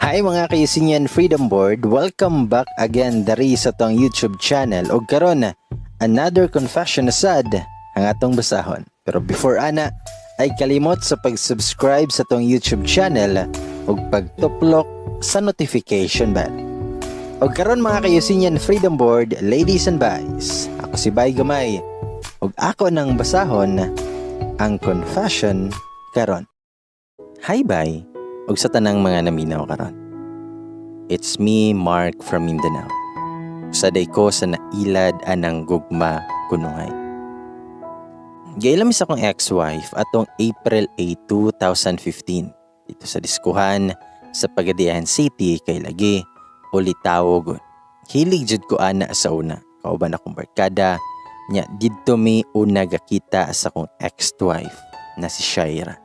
Hi, mga ka-Eusenian Freedom Board, welcome back again dari sa atong YouTube channel. Og karon, another confession na sad ang atong basahon. Pero before ana, ay kalimot sa pag-subscribe sa atong YouTube channel ug pagtuplok sa notification bell. Og karon, mga ka-Eusenian Freedom Board, ladies and guys, ako si Bay Gamay ug ako nang basahon ang confession karon. Hi, Bay, ug sa tanang mga naminaw karon. It's me, Mark from Mindanao. Usa diay ko sa nailad anang gugma kunuhay. Gaila mi sa akong ex-wife atong April 8, 2015. Didto sa diskuhan sa Pagadian City kay lagi ulitawo gud. Hilig jud ko ana sa una. Kauban akong barkada nya didto mi una gakita sa akong ex-wife na si Shaira.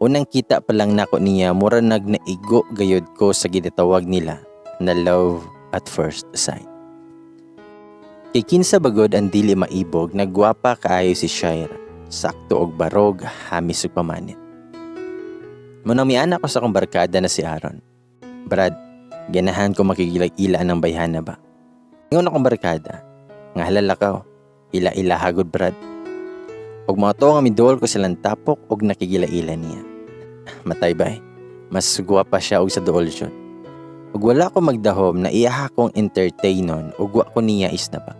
Unang kita pa lang nako niya, mura nag naigo gayud ko sa ginatawag nila na love at first sight. Kay kinsa bagod ang dili maibog na gwapa kaayo si Shaira? Sakto og barog, hamis og pamanit. Mao nang miana ko sa akong barkada na si Aaron. "Brad, ganahan ko makig-ila anang bayhana ba?" Ingon akong barkada, "Nga halala ka, ila-ila hagod, Brad." Ug mao to nga miduol ko silang tapok og nakig-ila-ila niya. Matay bay, mas gwapa siya og sa duol jud. Ug wala ko magdahom na iyaha kong entertainon ug wa ko niya isnaba.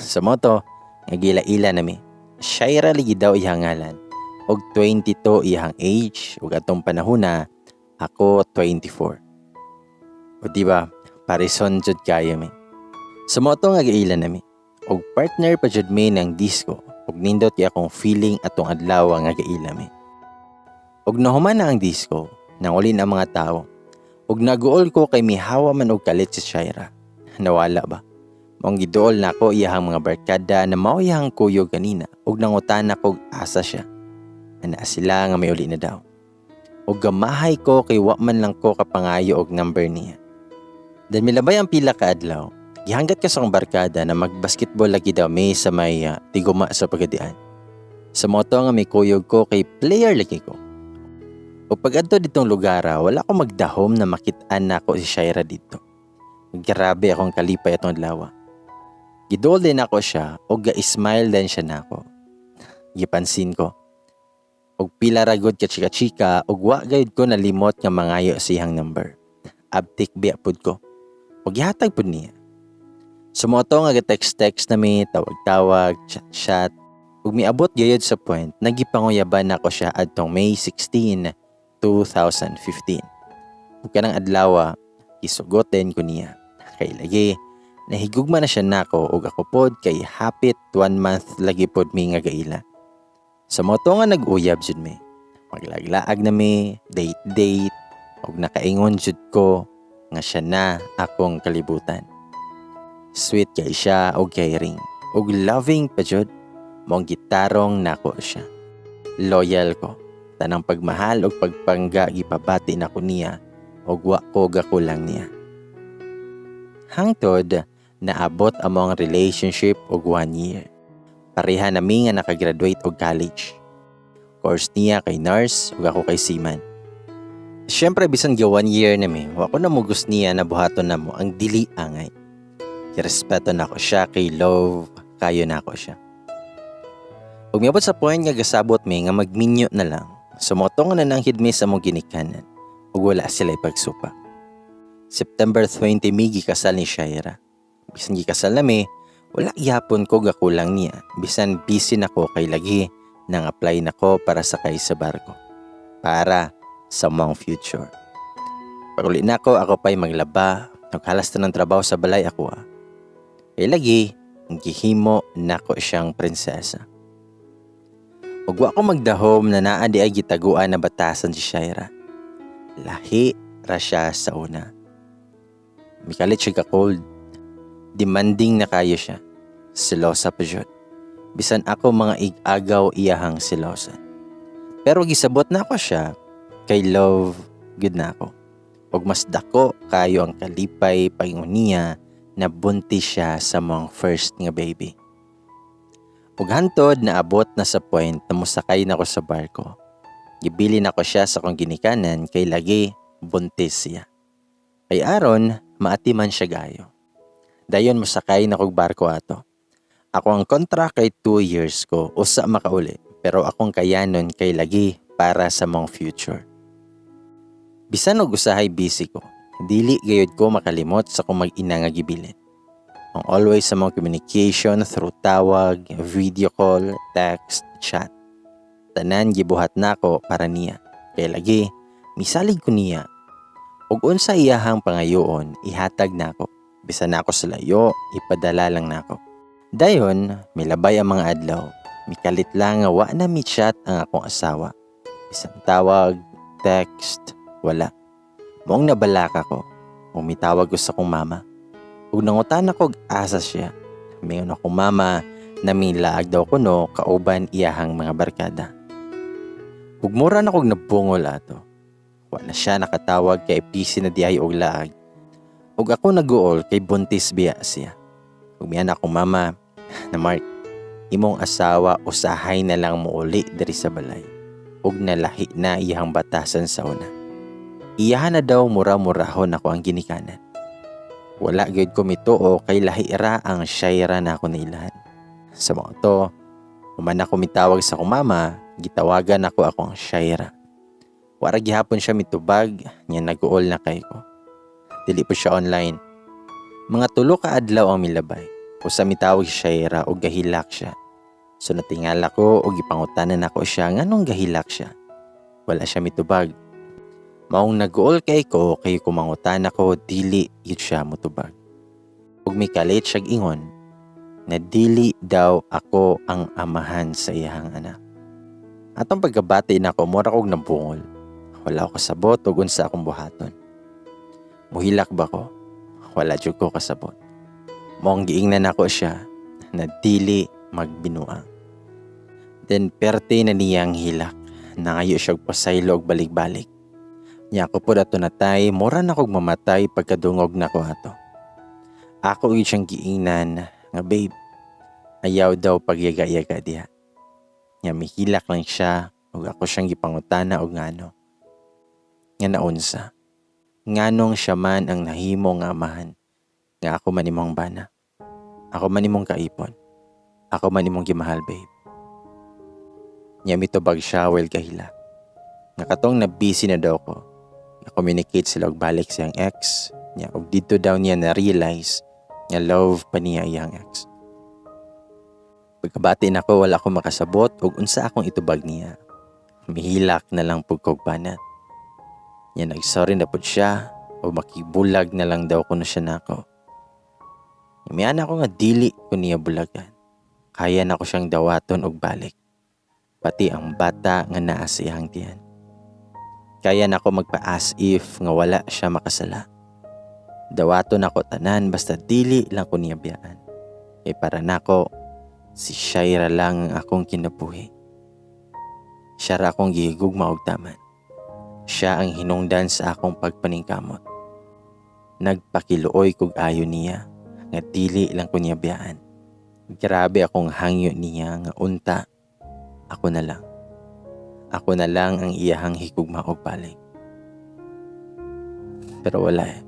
Sa mao to, nga gila-ila nami. Shaira lagi daw iyang ngalan. Og 22 iyang age ug atong panahona ako 24. O di ba, parison jud kayo mi. Sa mao to nga gaila nami. Og partner pa jud mi ng disco ug nindot kay akong feeling atong adlaw nga gaila mi. Ug nahuman na ang disco, nangulin ang mga tao. Ug naguol ko kay mihawa man og kalit si Shaira. Nawala ba? Maong giduol nako iyahang mga barkada na mao iyahang kuyog ganina ug nangutana kog asa siya. Ana sila nga may uli na daw. Ug gamahay ko kay wa man lang ko kapangayo og number niya. Then milabay ang pila ka adlaw, gihanggat ko sa akong barkada na magbasketball lagi daw mi sa may tiguma sa Pagadian. Sa mao to nga may kuyog ko kay player lagi ko. Ug pag-adto ditong lugar, wala ko magdahom na makit-an nako si Shaira didto. Grabe akong kalipay atong adlaw. Giduol din ako siya ug ga-smile din siya nako. Gipansin ko. Og pila ra gud ka chika-chika ug wa gayud ko nalimot nga mangayo sa iyang number. Abtik biya pud ko. Ug gihatag pud niya. Sa mao to nga text-text na mi, tawag-tawag, chat-chat. Ug miabot gayud sa point na gipanguyaban nako siya adtong May 16, 2015. Ug kanang adlaw, gisugot din ko niya. Kay lagi, nahigugma na siya nako ug ako pod kay hapit one month lagi pod mi nga gaila. Sa mao to nga nag-uyab jud mi. Maglaglaag na mi, date-date, ug nakaingon jud ko nga siya na akong kalibutan. Sweet kay siya og caring, ug loving pa jud, maong gitarong nako siya. Loyal ko. Tanang pagmahal ug pagpangga gipabati nako niya ug wa ko gakulang niya. Hangtod naabot among relationship og one year. Pareha nami nga nakagraduate og college. Course niya kay nurse ug ako kay seaman. Siyempre, bisan ga one year nami, wa ko namugos niya na buhaton namo ang dili angay. Girespeto nako siya kay love kayo nako siya. Ug miabot sa point nga gasabot mi nga magminyo na lang. Sa mao to nga nananghid mi sa among ginikanan ug wala sila ipagsupak. September 20 mi gikasal ni Shaira. Bisan gikasal nami, wala gyapon ko gakulang niya. Bisan busy nako kay lagi nang apply nako para sakay sa barko. Para sa among future. Pag-uli nako, ako pa'y maglaba, naghalas na ng trabaho sa balay ako ah. Kay lagi, gihimo nako siyang prinsesa. Ug wa ko magdahom na naa di ay gitaguan na batasan si Shaira. Lahi ra siya sa una. Mikalit siya ka cold. Demanding na kayo siya. Selosa pa jud. Bisan ako mga ig-agaw iyahang selosa. Pero gisabot na ako siya kay love good na ako. Ug mas dako kayo ang kalipay paingon niya na buntis siya sa among first nga baby. Ug hantod naabot na sa point na mosakay na ko sa barko. Gibilin nako siya sa akong ginikanan kay lagi buntis siya. Kay aron maatiman siya gayo. Dayon mosakay na kog barko ato. Ako ang kontra kay 2 years ko usa makauli, pero akong kayanon kay lagi para sa mong future. Bisan og usahay busy ko, dili gayud ko makalimot sa akong mag-ina nga gibilin. Ang always sa mga communication through tawag, video call, text, chat. Tanan gibuhat nako para niya. Kay lagi, misalig ko niya. Ug unsa iyahang pangayoon, ihatag nako. Bisan nako sa layo, ipadala lang nako. Dayon, milabay ang mga adlaw. Mikalit lang nga wa na mi chat ang akong asawa. Bisan tawag, text, wala. Maong nabalaka ko. Ug mitawag ko sa akong mama. Ug nangutan ako og asa siya. Miingon akong mama na milaag daw kuno kauban iyahang mga barkada. Ug mura na kog nabungol ato. Wa na siya nakatawag kay busy na diay og laag. Ug ako naguol kay buntis biya siya. Ug miingon akong mama na, "Mark, imong asawa usahay na lang muuli diri sa balay. Ug nalahi na iyang batasan sa una." Iyahan na daw mura-murahon ako ang ginikanan. Wala gyud ko mituo kay lahi ra ang Shaira na ako nailahan. Sa mao to, human ako mitawag sa akong mama, gitawagan ako akong Shaira. Wara gihapon siya mitubag, nya naguol na kay ko. Dili po siya online. Mga 3 ka adlaw ang milabay. Usa mitawag si Shaira og gahilak siya. So natingala ko og gipangutanan nako siya nganong gahilak siya. Wala siya mitubag. Maong naguol kay ko kay kumangutana ko dili yun siya mutubag. Ug mikalit siyag ingon na dili daw ako ang amahan sa iyahang anak. Atong pagkabati nako, mura kog nabungol. Wala ko kasabot ug unsa akong buhaton. Muhilak ba ko? Wala jud ko kasabot. Maong giingnan nako siya na dili magbinuang. Then perte na niyang hilak. Nangayo siya og pasaylo og balik-balik. Nya ako pod ato natay, mura na kog mamatay pagkadungog nako ato. Ako gyud siyang giingnan nga, "Babe, ayaw daw pagyaga-yaga diha." Nya mihilak lang siya ug ako siyang gipangutana og ngano. Nga naunsa. Nganong siya man ang nahimo nga amahan, nga ako man imong bana. Ako man imong kaipon. Ako man imong gimahal, babe. Nya mitubag siya while gahilak. Nga katong na busy na daw ko. Na-communicate sila og balik siyang ex. Nya og dito daw niya na-realize nga love pa niya iyang ex. Pagkabati nako, wala ko makasabot og unsa akong itubag niya. Mihilak na lang pud kog banat. Nya nagsorry na pud siya o makibulag na lang daw kuno siya nako. Miana ako nga dili ko niya bulagan. Kaya na ko siyang dawaton og balik. Pati ang bata nga naa sa iyang tiyan. Kaya na ako magpa-as if nga wala siya makasala. Dawaton ako tanan basta dili lang ko niya biyaan. Kay para nako, si Shaira lang ang akong kinabuhi. Siya ra akong gihigugma og taman. Siya ang hinungdan sa akong pagpaningkamot. Nagpakiluoy kog ayo niya nga dili lang ko niya biyaan. Grabe akong hangyo niya nga unta ako na lang. Ako na lang ang iyahang higugma og balik. Pero wala eh.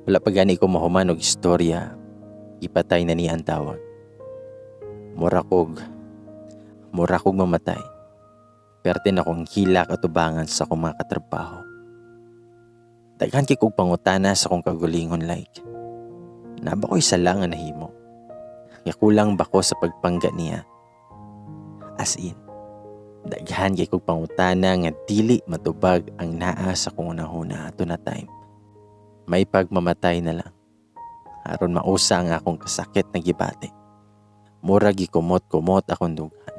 Wala pa gani ko mahuman og istorya, ipatay na niya ang tawag. Mura kog mamatay. Perte na kong hilak atubangan sa akong mga katrabaho. Daghan kay kog pangutana sa akong kagulingon, like, naa ba ko'y sala nga nahimo? Nga kulang ba ko sa pagpangga niya? As in, daghan kay kog pangutana nga dili matubag ang naa sa akong hunahuna ato na time. May pagmamatay na lang. Aron mausa ang akong kasakit na gibati. Mura gikumot-kumot akong dughan.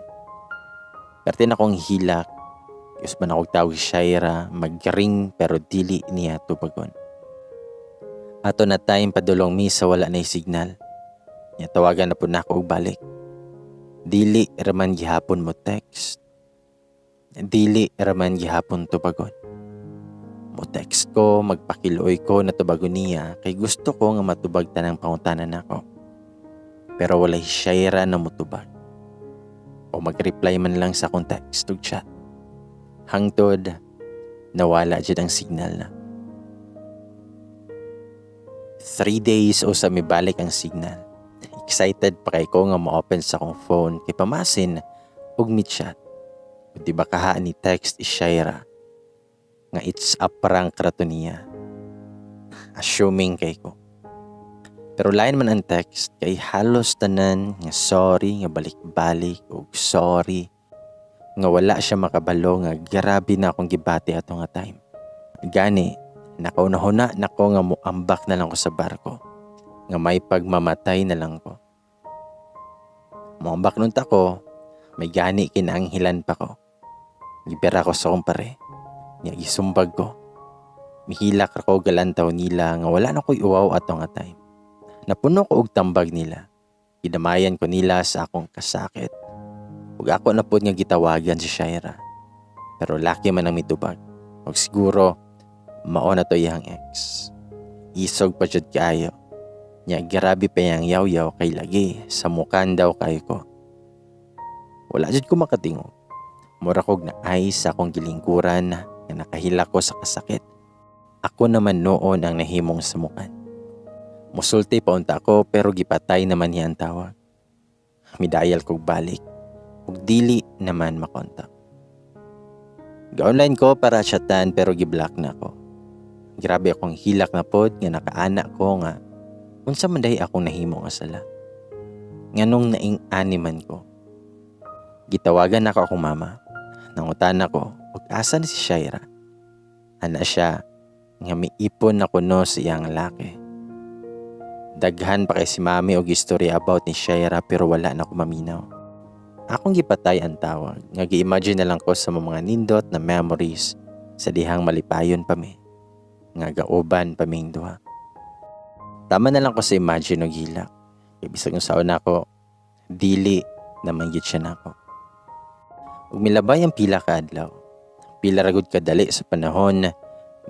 Perte na akong hilak. Usban akong tawag si Shaira, mag-ring pero dili niya tubagon. Ato na time padulong mi sa wala na signal. Nya tawagan na po na ako og balik. Dili raman gihapon mo text. Dili raman gihapon tubagon. Mo text ko, magpakiluoy ko na tubagon niya kay gusto ko nga matubag tanang pangutana nako. Pero walay Shaira na mutubag. O mag-reply man lang sa akong text ug chat. Hangtod nawala jud ang signal na. 3 days usa mibalik ang signal. Excited pa kay ko nga mo-open sa akong phone kay pamasin og mi-chat. O di ba kaha ni text si Shaira nga it's a prank ra to niya. Assuming kay ko. Pero lain man ang text kay halos tanan nga sorry nga balik-balik og sorry nga wala siya makabalo nga grabe na akong gibati ato nga time. Gani, nakaunahuna nako nga muambak na lang ko sa barko nga may pagmamatay na lang ko. Muambak nun ta ko, may gani kinaanghilan pa ko. Gibera ko sa akong pare. Nya gisumbag ko. Mihilak ra ko galantaw nila nga wala na ko'y uwaw ato nga time. Napuno ko og tambag nila. Gidamayan ko nila sa akong kasakit. Ug ako na pod nga gitawagan si Shaira. Pero laki man ang mitubag. Ug siguro mao na to iyang ex. Isog pa jud kaayo. Nya grabe pa yang yaw-yaw kay lagi samukan daw kayo ko. Wala jud ko makatingog. Mura kog naay sa akong gilingkuran nga nakahilak ko sa kasakit. Ako naman noon ang nahimong samukan. Musulti pa unta ko pero gipatay naman niya ang tawag. Midayal kog balik ug dili naman makontak. Ga-online ko para chatan pero gi-block na ko. Grabe akong hilak na pod nga nakaana ko nga unsa man diay akong nahimo nga sala. Nganong naing-ani man ko. Gitawagan nako akong mama. Nangutana ko ug asa ni si Shaira. Ana siya nga miipon na kuno sa iyang laki. Daghan pa kay si mami og istorya about ni Shaira pero wala na ko maminaw. Akong gipatay ang tawag nga gi-imagine na lang ko sa mga nindot na memories sa dihang malipayon pa mi nga gauban pa ming duha. Tama na lang ko sa imagine og hilak. Kay bisag unsaon nako, dili naman gyud siya nako. Ug milabay ang pila ka adlaw. Pila ra gud kadali sa panahon,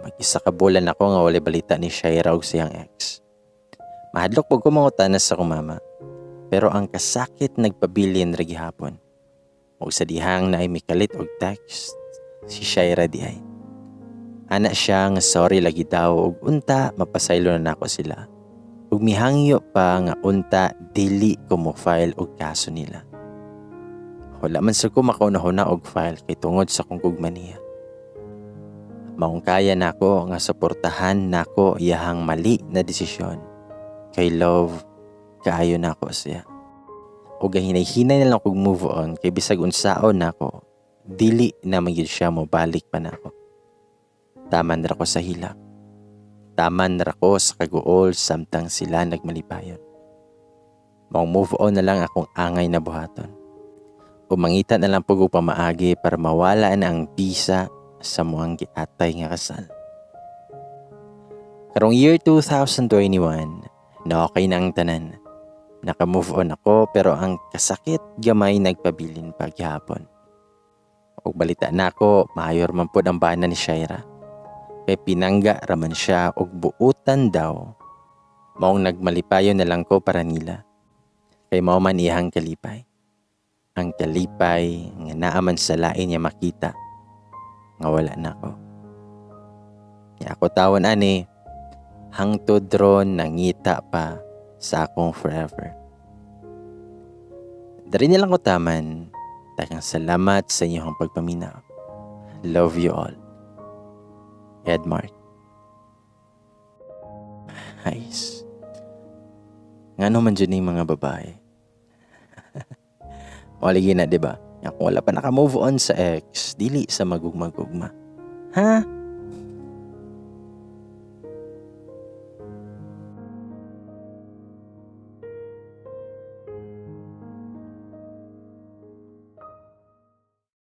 mag-isa ka bulan ako nga walay balita ni Shaira og siyang ex. Mahadlok pud ko mangutana sa akong mama. Pero ang kasakit nagpabilin ra gihapon. Ug sa dihang naay mikalit og text si Shaira diay. Ana siya nga sorry lagi daw ug unta mapasaylo na nako sila. Ug mihangyo pa nga unta dili ko mo file og kaso nila. Wala man sa ko makauna-huna og file kay tungod sa kong gugma niya. Maong kaya nako nga suportahan nako iyahang mali na desisyon. Kay love kaayo nako siya. Ug ang hinay-hinay na lang kog move on kay bisag unsaon nako, dili na man gyud siya mobalik pa nako. Taman ra ko sa hilak. Taman ra ko sa kaguol samtang sila nagmalipayon. Maong move on na lang akong angay na buhaton. O mangita na lang pud og pamaagi para mawala na ang bisa sa muang giatay nga kasal. Karong year 2021, na okay na ang tanan. Naka-move on ako pero ang kasakit gamay nagpabilin pa gihapon. Og balita nako, maayo man pod ang bana ni Shaira. Kay pinangga raman siya og buutan daw. Maong nagmalipayon na lang ko para nila. Kay mao man iyang kalipay. Ang kalipay nga naa man sa lain niya makita nga wala na ko. Ya ako tawon ani hangtod ron nangita pa sa akong forever. Dari na lang ko taman. Daghang salamat sa inyong pagpaminaw. Love you all. Edmark. Nice. Ngano man dyan yung mga babae? Waligi na, di ba? Nga kung wala pa naka-move on sa ex, dili sa magugma-gugma. Ha?